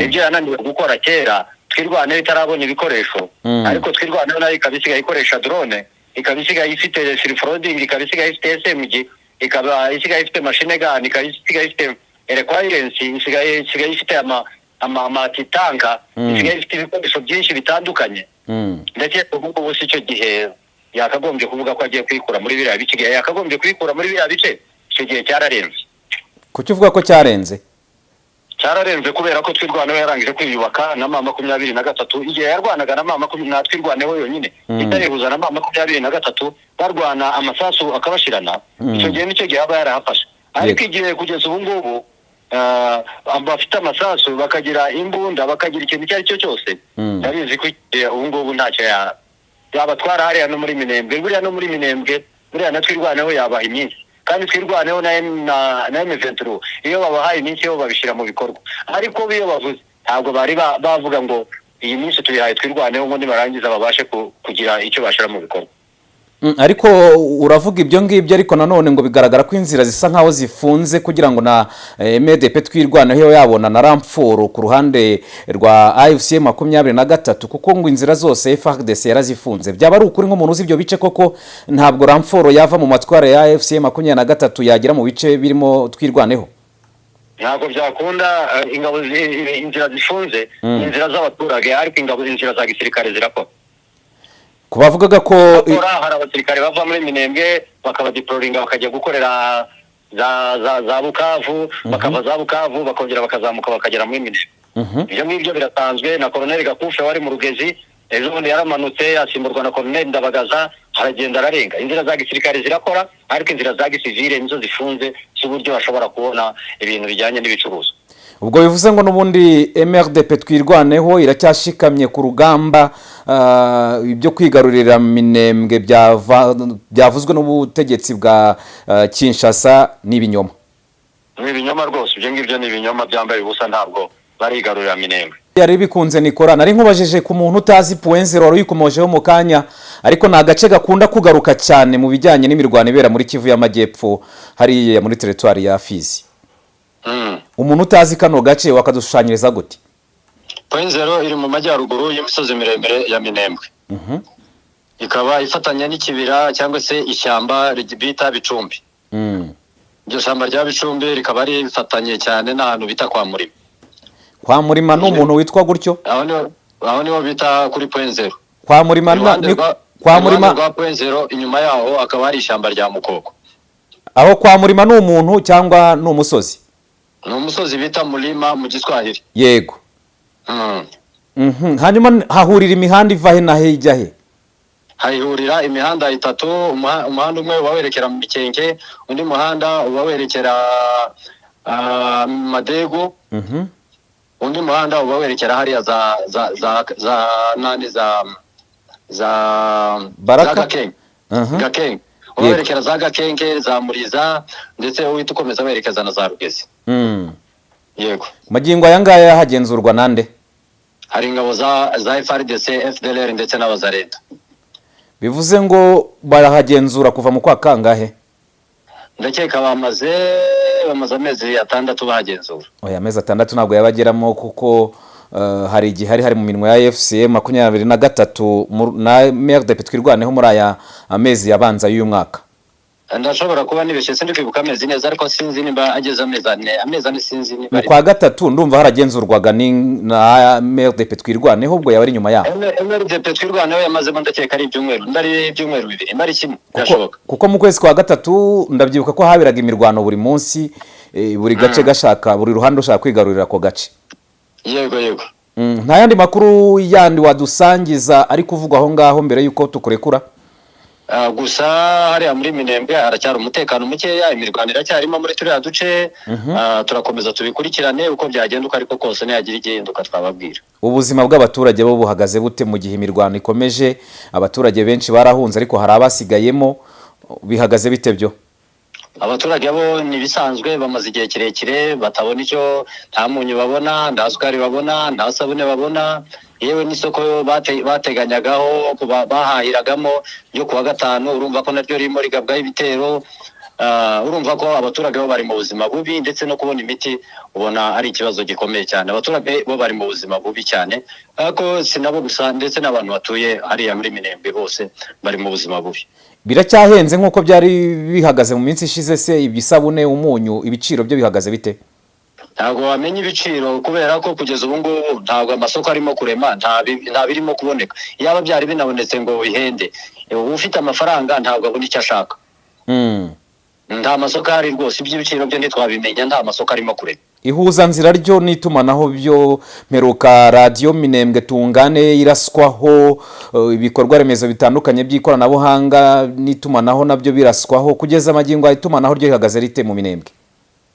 Ibyo yananiwe gukora kera Twirwaneho itarabona ibikoresho, ariko Twirwaneho nayo ikaba isigaye ikoresha drone, ikaba isigaye ifite self-loading, ikaba isigaye ifite SMG, ikaba isigaye ifite machine gun, ikaba isigaye ifite requirements, isigaye ifite ama anti-tank, isigaye ifite ibikoresho byinshi bitandukanye. Ndetse ubu ngubu si icyo gihe yakagombye kuvuga ko agiye kwikura muri biriya bice. Igihe yakagombye kwikura muri biriya bice, icyo gihe cyararenze. Kuki uvuga ko cyarenze? Cyararenze kubera ko Twirwaneho yarangije kwiyubaka na M23. Igihe yarwanaga na M20 na Twirwaneho yonyine itarihuza na M23, barwana amasasu akabashirana, icyo gihe nicyo gihe aba yarahafashe. Ariko igihe kugeza ubu ngubu bafite amasasu, bakagira imbunda, bakagira ikintu icyo ari cyo cyose, ndabizi ko ubu ngubu ntacyo yabatwara hariya no muri Minembwe. Buriya no muri Minembwe, buriya na Twirwaneho yabaha iminsi, kandi Twirwaneho na M23 iyo babahaye iminsi yo babishyira mu bikorwa. Ariko iyo bavuze ntabwo bari bavuga ngo iyi minsi tuyihaye Twirwaneho ngo nibarangiza babashe kugira icyo bashyira mu bikorwa. Ariko uravuga ibyo ngibyo, ariko nanone ngo bigaragara ko inzira zisa nkaho zifunze kugira ngo na MDP Twirwaneho yabona na renfort ku ruhande rwa AFC 23, kuko ngo inzira zose FARDC yarazifunze. Byaba ari ukuri nk'umuntu uzi ibyo bice koko, ntabwo renfort yava mu matwara ya AFC 23 yagera mu bice birimo Twirwaneho? Ntabwo byakunda. Ingabo inzira zifunze ni inzira z'abaturage, ariko ingabo, inzira za gisirikare zirakora. Ku bavugaga ko Hari abasirikare bava muri Minembwe bakabadeployinga bakajya gukorera za Bukavu, bakava za Bukavu bakongera bakazamuka bakagera muri Minembwe. Ibyo ngibyo biratanzwe. Na Koroneli Gakufe wari mu Rugezi ejo bundi yaramanutse asimburwa na Koroneli Ndabagaza, aragenda ararenga. Inzira za gisirikare zirakora, ariko inzira za gisivile nizo zifunze z'uburyo bashobora kubona ibintu bijyanye n'ibicuruzwa. Ubwo bivuze ngo n'ubundi MRDP Twirwaneho iracyashikamye ku rugamba, ibyo kwigarurira Minembwe byavuzwe n'ubutegetsi bwa Kinshasa n'ibinyoma? Ni ibinyoma rwose, ibyo ngibyo ni ibinyoma byambaye ubusa, ntabwo barigarurira Minembwe. Yari bikunze Nikora, nari nkubajije ku muntu utazi Point Zéro, wari uyikomojeho mu kanya, ariko ni agace gakunda kugaruka cyane mu bijyanye n'imirwano ibera muri Kivu y'Amajyepfo, hariya muri teritwari ya Fizi. Umuntu utazi kano gace wakadushushanyiriza gute? Point zero iri mu majyaruguru y'imisozi miremire ya Minembwe. Ikaba ifatanya n'ikibira cyangwa se ishyamba bita Bicumbi. Iryo shyamba rya Bicumbi rikaba rifatanye cyane n'ahantu bita kwa Murima. Kwa Murima ni umuntu witwa gutyo? Aho niho bita kuri point zero. Kwa Murima ni kwa Murima rwa point zero, inyuma yaho akaba hari ishyamba rya Mukoko. Aho kwa Murima ni umuntu cyangwa ni umusozi? Ni umusozi bita Murima mu Giswahili. Yego. Hanyuma hahurira imihanda iva he na he ijya he? Hahurira imihanda itatu, umuhanda umwe uba werekera mu Mikenke, undi muhanda uba werekera Madego, undi muhanda uba werekera hariya za za za za nani za za Baraka? Za Gakenke. Gakenke. Uba werekera za Gakenke, za Muriza, ndetse uhita ukomeza werekeza na za Rugezi. Yego. Magingo aya ngaya hagenzurwa nande? Hari ingabo za FARDC, FDLR ndetse n'abazareta. Bivuze ngo barahagenzura kuva mu kwa kangahe? Ndakeka bamaze amezi 6 bahagenzura. Oya, amezi 6 ntabwo yabageramo kuko hari igihe hari mu minwa ya FCM 23 na MRDP twirwaneho muri aya amezi yabanza y'uyu mwaka. Ndashobora kuba nibeshye, sindi kwibuka amezi neza, ariko sinzi nimba ageze amezi 4 sinzi nimba. Mu kwa gatatu ndumva haragenzurwaga na MRDP twirwaneho, ubwo yaba ari nyuma yaho. MRDP twirwaneho yamazemo ndakeka ari ibyumweru, ndari ibyumweru 2, ndari kimwe byashoboka. Kuko mu kwezi kwa gatatu ndabyibuka ko haberaga imirwano buri munsi, buri gace gashaka, buri ruhande ushaka kwigarurira ako gace. Yego yego. Nta yandi makuru yandi wadusangiza ari kuvugwa aho ngaho mbere yuko tukurekura? Gusa hariya muri Minembwe haracyari umutekano mukeya, imirwano iracyarimo muri turiya duce. Turakomeza tubikurikirane uko byagenda uko ariko kose, nihagira igihinduka twababwira. Ubuzima bw'abaturage bo buhagaze bute mu gihe imirwano ikomeje? Abaturage benshi barahunze ariko hari abasigayemo, bihagaze bite byo? Abaturage bo ni bisanzwe, bamaze igihe kirekire batabona icyo, nta munyu babona, nta sukari babona, nta sabune babona, yewe n'isoko bateganyagaho bahahiragamo ryo kuwa gatanu urumva ko naryo ririmo rigabwaho ibitero. Urumva ko abaturage bo bari mu buzima bubi, ndetse no kubona imiti ubona ari ikibazo gikomeye cyane. Abaturage bo bari mu buzima bubi cyane, ariko si nabo gusa, ndetse n'abantu batuye hariya muri Minembwe bose bari mu buzima bubi. Biracyahenze nk'uko byari bihagaze mu minsi ishize se? Ibisabune, umunyu, ibiciro byo bihagaze bite? Ntabwo wamenya ibiciro kubera ko kugeza ubu ngubu ntabwo amasoko arimo kurema, nta birimo kuboneka. Yaba byari binabonetse ngo bihende, ufite amafaranga ntabwo abona icyo ashaka. Nta masoko ari rwose, iby'ibiciro byo ntitwabimenya, nta masoko arimo kurema. Ihuzanzira ryo n'itumanaho byo mperuka radio Minembwe tungane iraswaho, ibikorwa remezo bitandukanye by'ikoranabuhanga n'itumanaho nabyo biraswaho. Kugeza amagingo itumanaho ryo rihagaze rite mu Minembwe?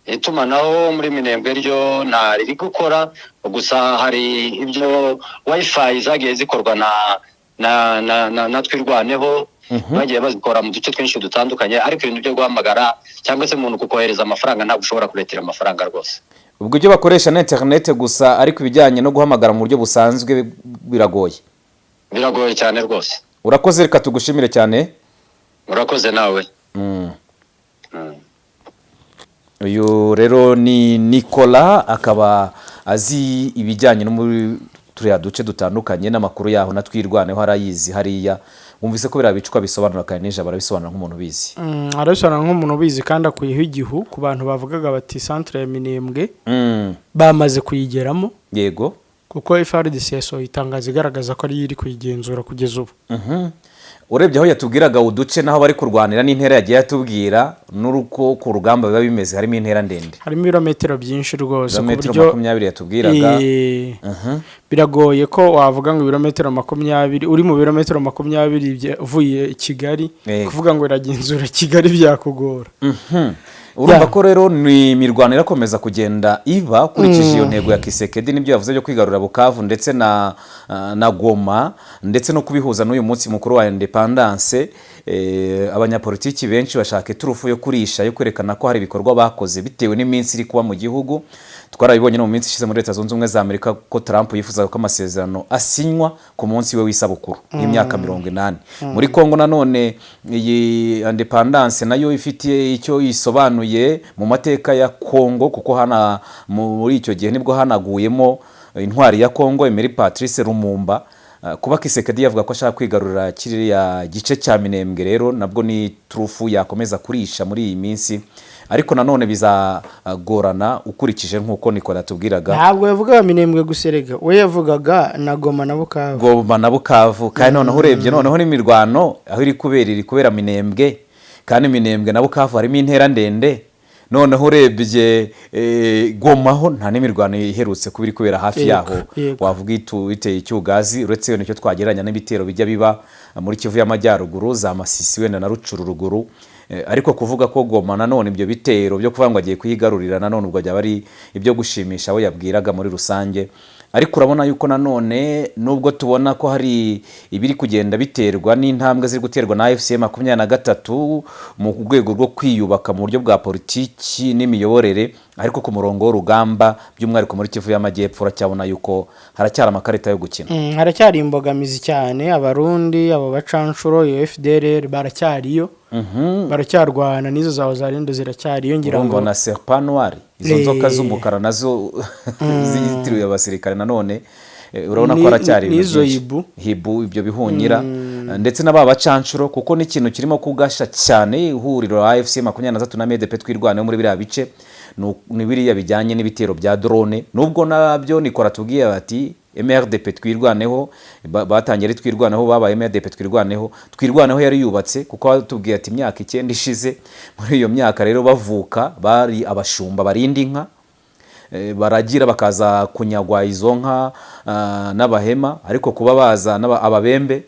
Itumanaho muri Minembwe ryo nta riri gukora, gusa hari ibyo wifi zagiye zikorwa na twirwaneho, bagiye bazikora mu duce twinshi dutandukanye, ariko ibintu byo guhamagara cyangwa se umuntu kukohereza amafaranga ntabwo ushobora kuretira amafaranga rwose. Ubwo ibyo bakoresha na internet gusa, ariko ibijyanye no guhamagara mu buryo busanzwe biragoye. Biragoye cyane rwose. Urakoze, reka tugushimire cyane. Urakoze nawe. Uyu rero ni Nicolas, akaba azi ibijyanye no muri turiya duce dutandukanye n'amakuru yaho na twirwaneho harayizi hariya. Wumvise ko biriya bicwa bisobanura kandi n'ejo barabisobanura nk'umuntu ubizi. Arabisobanura nk'umuntu ubizi kandi akuyeho igihu ku bantu bavugaga bati centre ya Minembwe bamaze kuyigeramo. Yego. Kuko FARDC yasohoye itangazo igaragaza ko ari iri kuyigenzura kugeza ubu. Urebye aho yatubwiraga uduce naho bari kurwanira n'intera yagiye yatubwira n'uruko ku rugamba biba bimeze, harimo intera ndende, harimo ibirometero byinshi rwose, ku buryo 20 yatubwiraga. Biragoye ko wavuga ngo ibirometero 20 uri mu birometero 20 uvuye i Kigali, kuvuga ngo iragenzura Kigali byakugora. Urumva ko rero ni imirwano irakomeza kugenda iba ukurikije iyo ntego ya Kisekedi n'ibyo yavuze byo kwigarura Bukavu ndetse na Goma, ndetse no kubihuza n'uyu munsi mukuru wa Independence. Abanyapolitiki benshi bashaka iturufu yo kurisha, yo kwerekana ko hari ibikorwa bakoze bitewe n'iminsi iri kuba mu gihugu. Twarabibonye no mu minsi ishize muri Leta Zunze Ubumwe za Amerika ko Trump yifuzaga ko amasezerano asinywa ku munsi we w'isabukuru y'imyaka 80. Muri Kongo nanone iyi Independence nayo ifitiye icyo isobanuye mu mateka ya Kongo, kuko hana muri icyo gihe nibwo hanaguyemo Intwari ya Kongo Emery Patrice Lumumba. Kuba Kisekedi yavuga ko ashaka kwigarurira kiriya gice cya Minembwe rero nabwo ni turufu yakomeza kurisha muri iyi minsi, ariko nanone bizagorana ukurikije nk'uko Nicolas tubwiraga. Ntabwo yavugaga Minembwe guserega, we yavugaga na Goma na Bukavu. Goma na Bukavu, kandi noneho urebye noneho n'imirwano aho iri kubera, iri kubera Minembwe, kandi Minembwe na Bukavu harimo intera ndende. Noneho urebye Goma ho nta n'imirwano iherutse kuba iri kubera hafi yaho wavuga iteye icyugazi, uretse nicyo twagereranya n'ibitero bijya biba muri Kivu y'Amajyaruguru, za Masisi wenda na Rucuru ruguru. Ariko kuvuga ko Goma nanone ibyo bitero byo kuvuga ngo agiye kuyigarurira nanone ubwo byaba ari ibyo gushimisha abo yabwiraga muri rusange. Ariko urabona yuko nanone nubwo tubona ko hari ibiri kugenda biterwa n'intambwe ziri guterwa na AFC 23 mu rwego rwo kwiyubaka mu buryo bwa politiki n'imiyoborere, ariko ku murongo w'urugamba by'umwihariko muri Kivu y'Amajyepfo uracyabona yuko haracyari amakarita yo gukina. Haracyari imbogamizi cyane, Abarundi, abo bacanshuro, iyo FDLR baracyariyo, baracyarwana n'izo zawe zarendo ziracyariyo, ngira ngo na Serpent Noir, izo nzoka z'umukara nazo zitiriwe abasirikare nanone urabona ko haracyari n'izo hibu ibyo bihunyira ndetse n'aba bacanshuro, kuko n'ikintu kirimo kugasha cyane ihuriro AFC 23 na MDP twirwaneho muri biriya bice ni biriya bijyanye n'ibitero bya drone. Nubwo nabyo Nicolas tubwiye bati MRDP twirwaneho batangiye twirwaneho, babaye MRDP twirwaneho, twirwaneho yari yubatse kuko tubwiye ati imyaka 9 ishize. Muri iyo myaka rero bavuka bari abashumba barinda inka, baragira bakaza kunyagwa izo nka n'abahema, ariko kuba baza ababembe.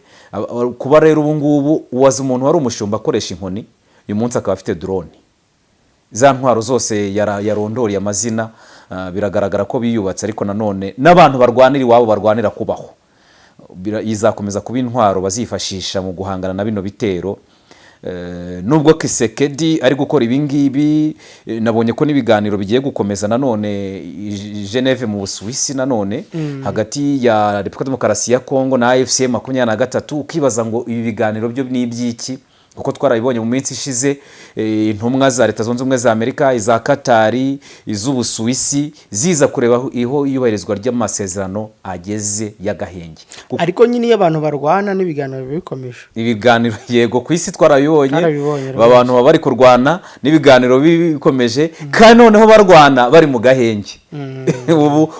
Kuba rero ubu ngubu uwaza umuntu wari umushumba akoresha inkoni, uyu munsi akaba afite drone, za ntwaro zose yarondoriye amazina, biragaragara ko biyubatse. Ariko nanone n'abantu barwanira iwabo barwanira kubaho, izakomeza kuba intwaro bazifashisha mu guhangana na bino bitero. Nubwo Kisekedi ari gukora ibi ngibi, nabonye ko n'ibiganiro bigiye gukomeza nanone Geneve mu Busuwisi nanone hagati ya Repubulika Demokarasi ya Kongo na AFC 23, ukibaza ngo ibi biganiro byo ni iby'iki? Kuko twarabibonye mu minsi ishize intumwa za Leta Zunze Ubumwe za Amerika, iza Katari, iz'Ubusuwisi ziza kureba iho iyubahirizwa ry'amasezerano ageze y'agahenge. Ariko nyine iyo abantu barwana n'ibiganiro bikomeje, ibiganiro yego ku isi twarabibonye, abantu baba bari kurwana n'ibiganiro bikomeje, kandi noneho barwana bari mu gahenge.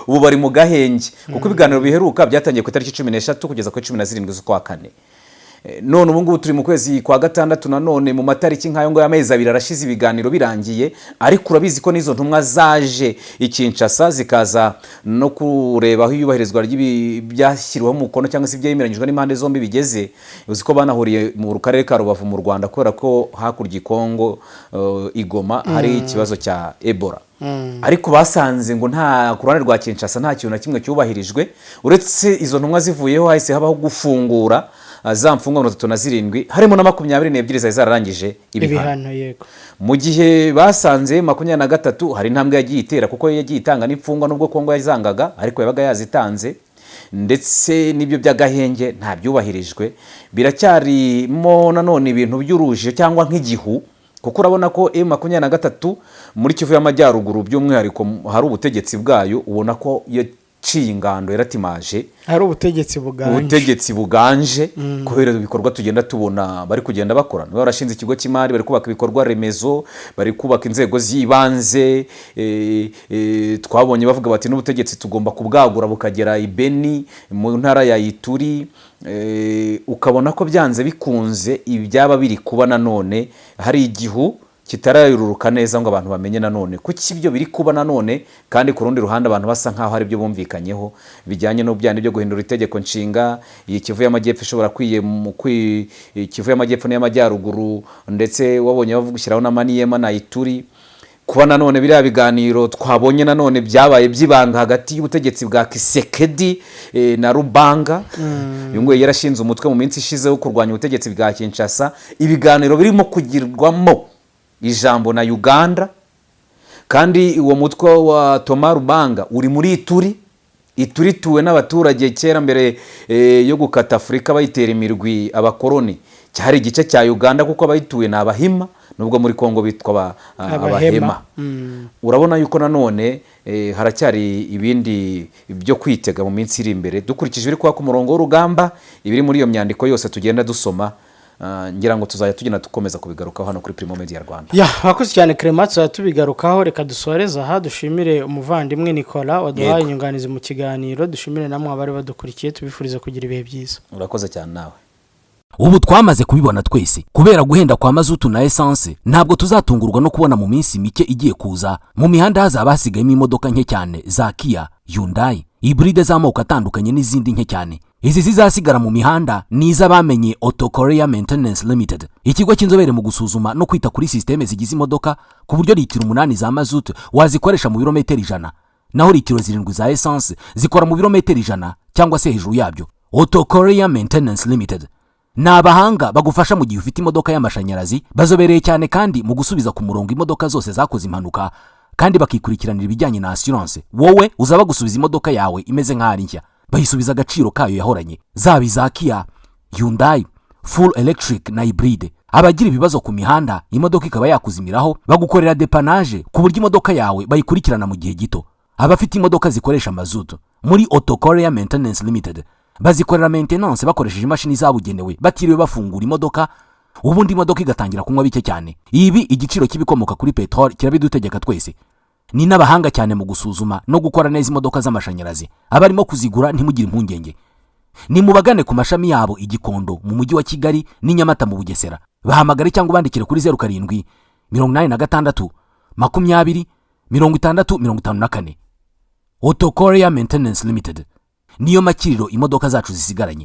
Ubu bari mu gahenge kuko ibiganiro biheruka byatangiye ku itariki 13 kugeza ku 17 z'ukwa kane. None ubu ngubu turi mu kwezi kwa gatandatu, nanone mu matariki nk'ayo ngo y'amezi abiri arashize ibiganiro birangiye. Ariko urabizi ko n'izo ntumwa zaje i Kinshasa zikaza no kureba aho iyubahirizwa ry'ibyashyiriweho umukono cyangwa se ibyemeranyijwe n'impande zombi bigeze. Uzi ko banahuriye mu karere ka Rubavu mu Rwanda, kubera ko hakurya i Kongo i Goma hari ikibazo cya Ebola. Ariko basanze ngo nta ku ruhande rwa Kinshasa nta kintu na kimwe cyubahirijwe, uretse izo ntumwa zivuyeho hahise habaho gufungura za mfungwa 37 harimo na 22 zari zararangije ibihano. Yego, mu gihe basanze 23 hari intambwe yagiye itera, kuko yagiye itanga n'imfungwa nubwo Kongo yazangaga ariko yabaga yazitanze, ndetse n'ibyo by'agahenge nta byubahirijwe. Biracyarimo nanone ibintu by'uruje cyangwa nk'igihu, kuko urabona ko M23 muri Kivu y'Amajyaruguru by'umwihariko hari ubutegetsi bwayo, ubona ko yaciye ingando yaratimaje, hari ubutegetsi buganje, ubutegetsi buganje kubera ibikorwa tugenda tubona bari kugenda bakora. Barashinze ikigo cy'imari, bari kubaka ibikorwa remezo, bari kubaka inzego z'ibanze. Twabonye bavuga bati n'ubutegetsi tugomba kubwagura bukagera i Beni mu ntara ya Ituri. Ukabona ko byanze bikunze ibyaba biri kuba nanone hari igihu kitarayururuka neza ngo abantu bamenye nanone kuki ibyo biri kuba nanone, kandi ku rundi ruhande abantu basa nkaho hari ibyo bumvikanyeho bijyanye n'ubyane byo guhindura itegeko nshinga. Iyi Kivu y'Amajyepfo ishobora kwiye Kivu y'Amajyepfo n'iy'Amajyaruguru, ndetse wabonye bavugushyiraho na Maniema na Ituri. Kuba nanone biriya biganiro twabonye nanone byabaye byibanga hagati y'ubutegetsi bwa Kisekedi na Rubanga, uyu nguyu yarashinze umutwe mu minsi ishize wo kurwanya ubutegetsi bwa Kinshasa. Ibiganiro birimo kugirwamo ijambo na Uganda, kandi uwo mutwe wa Thomas Rubanga uri muri Ituri, Ituri tuwe n'abaturage kera mbere yo gukata Afurika bayitera imirwi abakoroni. Cyari igice cya Uganda, kuko abayituye ni Abahima, nubwo muri Kongo bitwa Abahema. Abahema. Urabona yuko nanone haracyari ibindi byo kwitega mu minsi iri imbere, dukurikije ibiri kuba ku murongo w'urugamba, ibiri muri iyo myandiko yose tugenda dusoma. Ngira ngo tuzajya tugenda dukomeza kubigarukaho hano kuri Primo Media Rwanda. Ya, wakoze cyane, Clement, tuzajya tubigarukaho. Reka dusoreze aha, dushimire umuvandimwe Nicolas waduhaye inyunganizi mu kiganiro, dushimire namwe abari badukurikiye, tubifurize kugira ibihe byiza. Urakoze cyane nawe. Ubu twamaze kubibona twese, kubera guhenda kwa mazutu na esanse, ntabwo tuzatungurwa no kubona mu minsi mike igiye kuza mu mihanda hazaba hasigayemo imodoka nke cyane za Kia, Hyundai, hybride z'amoko atandukanye n'izindi nke cyane. Izi zizasigara mu mihanda ni iz'abamenye Auto Korea Maintenance Limited, ikigo cy'inzobere mu gusuzuma no kwita kuri sisiteme zigize imodoka, ku buryo litiro 8 za mazutu wazikoresha mu birometero 100, naho litiro 7 za esanse zikora mu birometero 100 cyangwa se hejuru yabyo. Auto Korea Maintenance Limited ni abahanga bagufasha mu gihe ufite imodoka y'amashanyarazi. Bazobereye cyane kandi mu gusubiza ku murongo imodoka zose zakoze impanuka, kandi bakikurikiranira ibijyanye na assurance. Wowe uzaba gusubiza imodoka yawe imeze nk'aho ari nshya, bayisubiza agaciro kayo yahoranye, zaba iza Kia, Hyundai, full electric na hybride. Abagira ibibazo ku mihanda, imodoka ikaba yakuzimiraho, bagukorera dépannage ku buryo imodoka yawe bayikurikirana mu gihe gito. Abafite imodoka zikoresha mazutu, muri Auto Korea Maintenance Limited bazikorera maintenance bakoresheje imashini zabugenewe, batiriwe bafungura imodoka, ubundi imodoka igatangira kunywa bike cyane. Ibi igiciro cy'ibikomoka kuri peteroli kirabidutegeka twese. Ni n'abahanga cyane mu gusuzuma no gukora neza imodoka z'amashanyarazi. Abarimo kuzigura, ntimugire impungenge, ni mubagane ku mashami yabo i Gikondo mu Mujyi wa Kigali n'i Nyamata mu Bugesera. Bahamagare cyangwa ubandikire kuri 0786 20 60 54. Auto Korea Maintenance Limited niyo makiriro imodoka zacu zisigaranye.